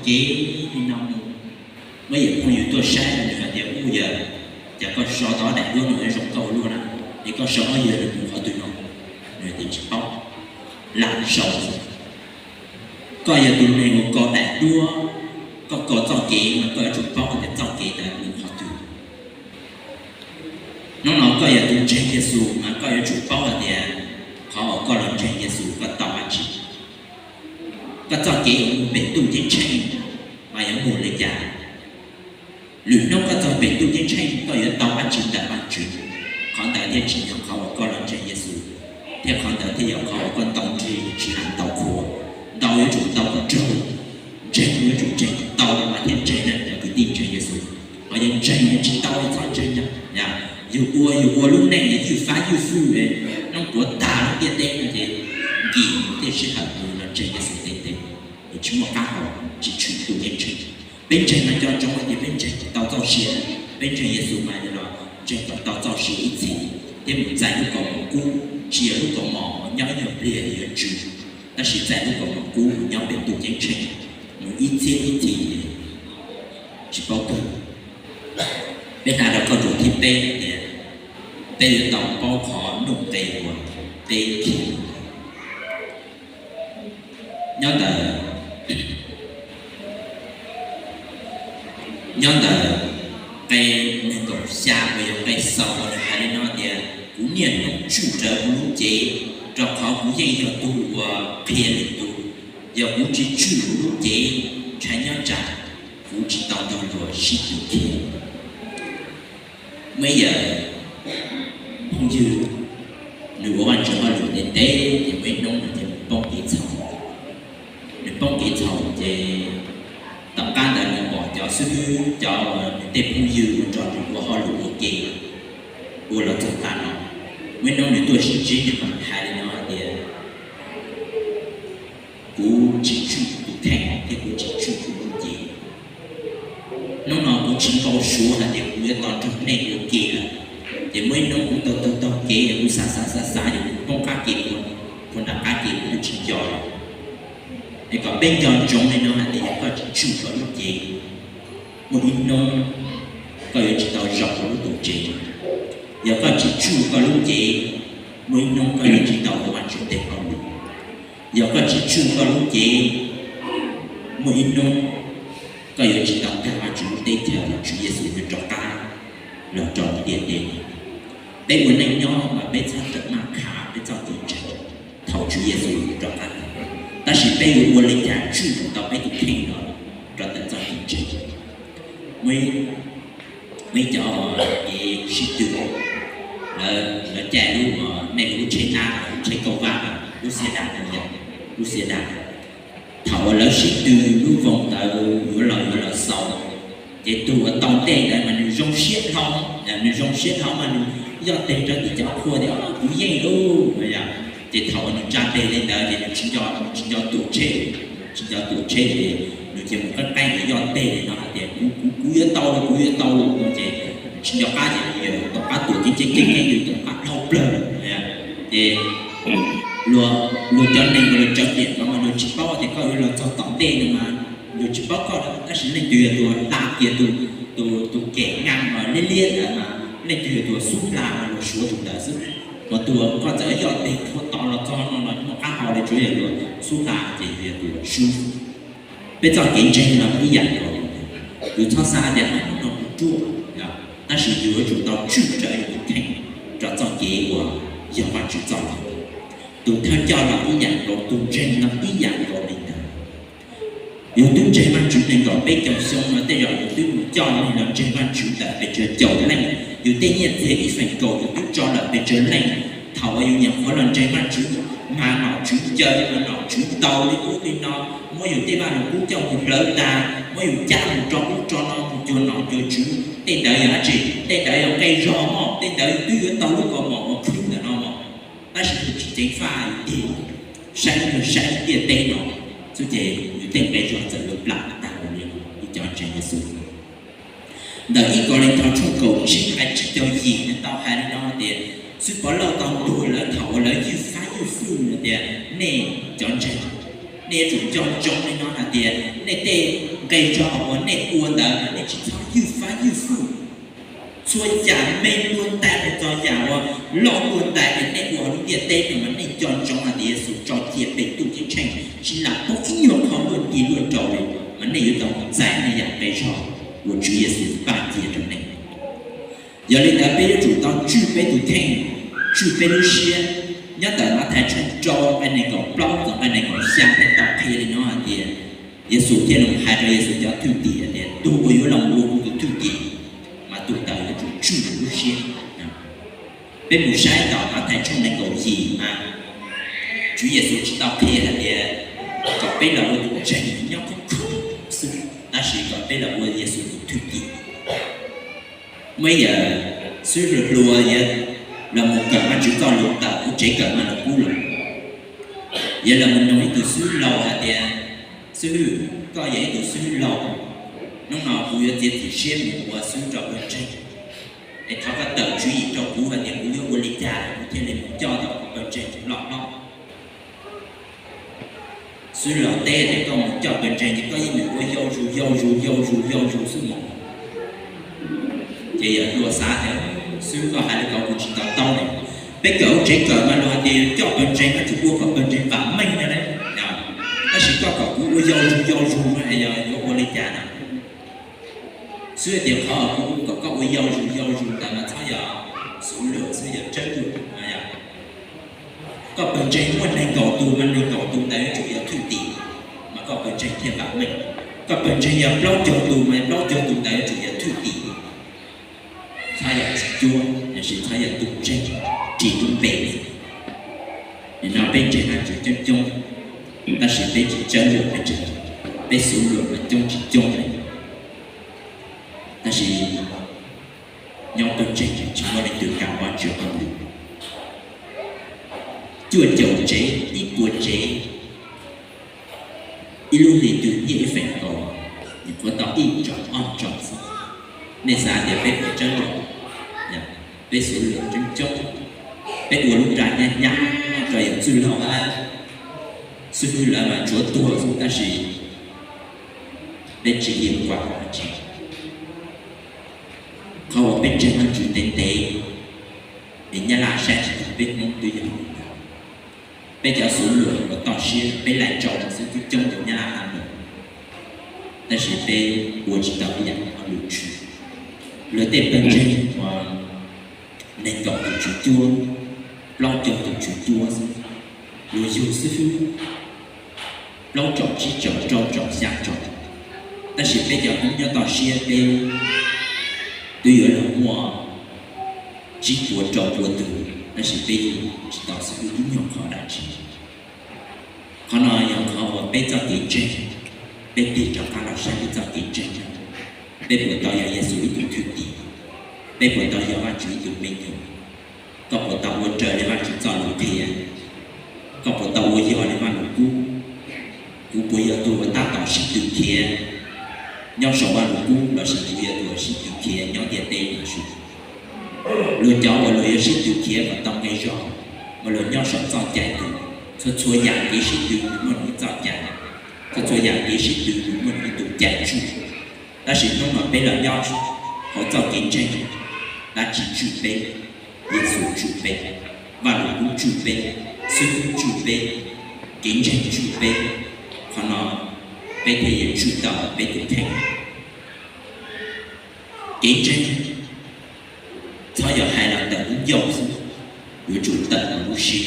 Kev li no mus, muaj ib yawm phooj ywg tuaj saib nws hais tias, Ub, yawg, cas koj so tau ob daim duab no zoo nkauj ua luaj na, es koj so ob yawg no mus qhov twg no? Nws tias, Tsis paub, lam sau. Koj yog tus neeg uas kos daim duab, koj kos txoj kev mas koj yuav tsum paub hais tias txoj kev ntawd mus qhov twg. Hnub no koj yog tus ntseeg Yexus mas koj yuav tsum paub hais tias qhov uas koj los ntseeg Yexus koj tau dab tsi. Koj txoj kev uas mus pem ntuj ceeb tsheej mas yuav mus li cas? Lwm hnub koj txog pem ntuj ceeb tsheej koj yuav tau dab tsi ntawm Vajtswv, qhov ntawd thiaj tsis yog qhov uas koj los ntseeg Yexus, thiab qhov ntawd thiaj yog qhov uas koj ntaus nrig tsis lam ntaus qhua. Ntaus yuav tsum ntaus kom raug, ntseeg yuav tsum ntseeg kom tau mas thiaj ntseeg na cov kwv tij ntseeg Yexus. Ho yog ntseeg tsis tau txhob ntseeg. Yus ua yus ua lub neej ywj fab ywj fwj, hnub puav tag lub ntiaj teb no ces nkim thiaj sij hawm tus los ntseeg Yexus ntev ntev, es tsis muaj qab hau, tsis tshwm ntuj ceeb tsheej. Peb ntseeg mas nco ntsoov hais tias peb ntseeg kom tau txoj sia, peb ntseeg Yexus mas los ntseeg kom tau txoj sia ib txhis, thiab mus txais lub kaus mom kub, tsis yog lub kaus mom nyob ib nyuag pliag yuav tsw, tab sis txais lub kaus mom kub mus nyob pem ntuj ceeb tsheej, mus ib txhiab ib txhis tsis paub kawg. Peb hla rau qhov tsua thib peb hais tias peb yuav tau paub qhov nuj nqes uas peb khi. Nyob ntawm, nyob ntawm nqe nees nkaum xya uas yog nqe xaus uas nws hais li no tias, Kuv niaj hnub tswj rawv kuv lub cev, rau qhov kuv yeej yog tus uas qhia lwm tus. Yog kuv tsis tswj kuv lub cev, ntshai nyob tsam kuv tsis tau nrog luag sib tw khi. Muaj ib yam phooj ywg, nws ua Vajtswv hauj lwm ntev ntev ces muaj ib hnub nws cia li poob kev txhaum. Nws poob kev txhaum ces tom qab ntawd nws pom cov xib hwb, cov nws tej phooj ywg uas nrog nws ua hauj lwm ua ke, ua los txog tav no, muaj ib hnub nws tuaj sib ntsib nws mam hais li no hais tias, Kuv tsis tswj kuv tus kheej thiab kuv tsis tswj kuv lub cev. Hnub no kuv tsis npau suav hais tias kuv yuav tau nrog nej ua ke lawm. Ces muaj ib hnub kuv taug taug taug kev, kuv xav xav xav xav ces kuv poob qab ke, kuv nram qab ke kuv twb tsis nco lawm. Es kom peb nco ntsoov li no hais tias yog koj tsis tswj koj lub cev, muaj ib hnub koj yuav tsis tau zaum rau lub tuam tsev. Yog koj tsis tswj koj lub cev, muaj ib hnub koj yuav tsis tau ua Vajtswv tes hauj lwm. Yog koj tsis tswj koj lub cev, muaj ib hnub koj yuav tsis tau nkag Vajtswv lub teb chaws uas Tswv Yexus yuav rov qab los rau ntiaj teb. Peb ua neej nyob mas peb txhob rawm maj khav peb txoj kev ntseeg thaum Tswv Yexus yuav rov qab los. Tab sis peb yuav ua li cas tswj tau peb tus kheej no rau ntawm txoj kev ntseeg? Muaj ib cov kev sib tw, lawv caij lub, nej lub tsheb nab, lub tsheb kauj vab, lub xiab daj, lub xiab daj. Thaum uas lawv sib tw lub voos ntawd yuav los yuav los xaus, ces tus uas tau ntej ntawd mas nws zoo siab dhau, nws zoo siab dhau mas nws yoj tes rau tim cov qhua tias, Kuv yeej lauj. Ces thaum uas nws tsa tes li ntawd ces nws tsis nco, nws tsis nco tuam tsheb, tsis nco tuam tsheb ces nws cia mus qeeb qeeb nws yoj tes li no hais tias, Kuv, kuv, kuv yuav tau lauj, kuv yuav tau lauj no ces nws tsis nco qab ces nws tom qab tuam ceeb ceeb ceeb, nws tom qab dhau plaws. Ces luag, luag cov neeg uas luag tsawv tiam no mas luag tsis paub tias koj yuav los txog tom ntej no mas luag tsis paub koj, tab sis leej twg yog tus hla kiag tus, tus kem naj liab liab ntawd mas leej twg yog tus xub hla mas luag suav tus ntawd xwb. Mas tus uas koj txawm yoj tes rhuav tod los txog no los muaj qab hau li, tsuav yog tus xub hla ces yog tus sub. Peb txoj kev ntseeg los ib yam nkaus, yus txhob xav tias hnub no kuv ruaj, tab sis yus yuav tsum tau tswj rawv yus tus kheej rau txoj kev uas yog Vajtswv txoj lus. Tus thawj coj los ib yam nkaus, tus ntseeg los ib yam nkaus li ntawd. Yus twb ntseeg Vajtswv nees nkaum peb caug xyoo no, tej zaum yus twb mus coj neeg los ntseeg Vajtswv ntawm pes tsawg caum leej, yus tej nyiaj txiag ib feem kaum yus twb tso lawm pes tsawg leej. Thaum uas yus nyuam qhuav los ntseeg Vajtswv mas nom tswv ncaws, mas nom tswv ntaus li ub li no, muab yus tej vaj lug kub coj mus hlawv tas, muab yus cab mus rau ub rau no mus cuag nom cuag tswv. Tej ntawd yog dab tsi? Tej ntawd yog nqe zog mog, tej ntawd yus twb yuav tau lub kaus mom uas khwb ntawm no mog. Tab sis yus tsis ceev faj, yus tig saib, yus saib ntiaj teb no xwb ces yus tej nqe zog txawm yuav plam tag npaum li ib cov ntseeg Yexus. Ntawm ib Kauleethaus tshooj kaum tsib nqe tsib caug yim nws tau hais li no tias, Xib Pov Lauj tau ntuas lawv thaum uas lawv ywj fab ywj fwj tias, Nej cov ntseeg, Nej yuav tsum nco ntsoov li no hais tias nej tej nqi zog uas nej ua ntawd nej tsis txhob ywj fab ywj fwj. Txhua yam me ntuag ntais, txhua yam uas loj ntuag ntais es nej ua hauv lub ntiaj teb no mas nej nco ntsoov hais tias Yexus tso cia Petus thiab Tsheej tsis lam poob ib nyuag qho luaj tig luaj nraus li, mas nej yuav tau mus txais nej yam nqi zog uas Tswv Yexus npaj cia rau nej. Yog li ntawd peb yuav tsum tau tswj peb tus kheej, tswj peb lub siab. Nyob ntawm Mathais tshooj rau nqe nees nkaum plaub txog nqe nees nkaum xya peb tau qhia li no hais tias, Yexus thiaj li hais rau Yexus cov thwj tim hais tias, tus uas yuav los ua kuv tus thwj tim, mas tus ntawd yuav tsum tswj nws lub siab. Peb mus saib tom Mathais tshooj nees nkaum yim mas Tswv Yexus tsis tau qhia hais tias kom peb los ua tus ntseeg nyob khoob khoob xwb, tab sis kom peb los ua Yexus tus thwj tim. Muaj ib yam xib hwb hluas yuav los mus kawm Vajtswv txoj lus tawm lub tsev kawm Vajluskub los, yuav los mus noog ib tug xib hwb laus hais tias, xib hwb, koj yog ib tug xib hwb laus, hnub no kuv yuav txiav txim siab mus ua xib hwb rau pawg ntseeg, es thov koj tawm tswv yim rau kuv hais tias kuv yuav ua li cas kuv thiaj li mus coj tau pawg ntseeg loj hlob. Xib hwb laus teb tias, koj mus coj pawg ntseeg ces koj yeej mus ua yau zus yau zus yau zus yau zus xwb mog. Ces yawm hluas xav tias, xib hwb, koj hais li ko kuv tsis to taub li. Peb kawm lub tsev kawm mas luag hais tias coj pawg ntseeg yuav tsum ua kom pawg ntseeg vam meej no ne, tab sis koj kom kuv ua yau zus yau zus no es yog yuav ua li cas na? Xib hwb tias, qhov kuv kom koj ua yau zus yau zus ntawd mas txhob yog xuv luam xwb, yog tsawb luam. Koj pawg ntseeg muaj nees nkaum tus mas nees nkaum tus ntawd yuav tsum yog thwj tim, mas koj pawg ntseeg thiaj vam meej. Koj pawg ntseeg yog plaub caug tus mas plaub caug tus ntawd yuav tsum yog thwj tim. Txhob yog tsis cuab, tiam sis txhob yog tus ntseeg ris lub npe. Nim no peb ntseeg Vajtswv coob coob, tab sis peb tsis tsawb luam peb ntseeg, peb xuv luam mas coob tsis coob li. Tab sis nyob pawg ntseeg tsis muaj leej twg kam Vajtswv qhov ntawd. Cuaj caum tsev, ib puas tsev, ib lub hli twg nyiaj ib feem kaum, nyuam qhuav tau ib tsom ob tsom xwb. Nej xav tias peb puas tsawb luam? Peb xuv luam coob coob, peb ua lub nra nyab nyab rau yawm txwj laug hab xib hwb lawv mas tsuav tuag xwb tab sis peb tsis yeem kuam dab tsi. Qhov uas peb ntseeg Vajtswv ntev ntev, es Nyab Laj saib tsis taus peb Hmoob twb yog li ntawd. Peb cov xuv luam uas toj siab peb laij tsau xwb twb coob rau Nyab Laj hab lawm, tab sis peb ua tsis tau ib yam ua lus tshwm. Luag tej pawg ntseeg uas nees nkaum tus tswv cuab, plaub caug tus tswv cuab xwb, luag yug xwb xwb, plaub tsom tsib tsom rau tsom xya tsom, tab sis peb cov Hmoob nyob toj siab peb twb yuav luag muaj tsib puas rau puas tus, tab sis peb yug tsis tau xwb ib nyuag qhov dab tsi. Qhov no yog qhov uas peb txoj kev ntseeg, peb tig rov qab los saib peb txoj kev ntseeg, peb puas tau yog Yexus ib tug thwj tim? Peb puas tau yog Vajtswv ib tug me nyuam? Koj puas tau ua raws li Vajtswv txoj lus qhia? Koj puas tau ua yog li Vajluskub? Kuv puas yog tus uas tab tom sib tw khiav nyob saum Vajluskub lossis kuv yog tus uas sib tw khiav nyob ntiaj teb no? Luag cov uas luag yuav sib tw khiav kom tau nqi zog, mas luag nyob saum txoj cai tus. Txhua txhua yam kev sib tw nws muaj nws txoj cai, txhua txhua yam kev sib tw nws muaj nws tus cai tswj. Tab sis hnub no peb los nyob hauv txoj kev ntseeg, dab tsi tswj peb? Yexus tswj peb, Vajluskub tswj peb, xib hwb tswj peb, kev ntseeg tswj peb. Qhov no peb thiaj yuav tswj tau peb tus kheej. Kev ntseeg txhob yog hais los ntawm lub ncauj xwb, yuav tsum tawm hauv lub siab.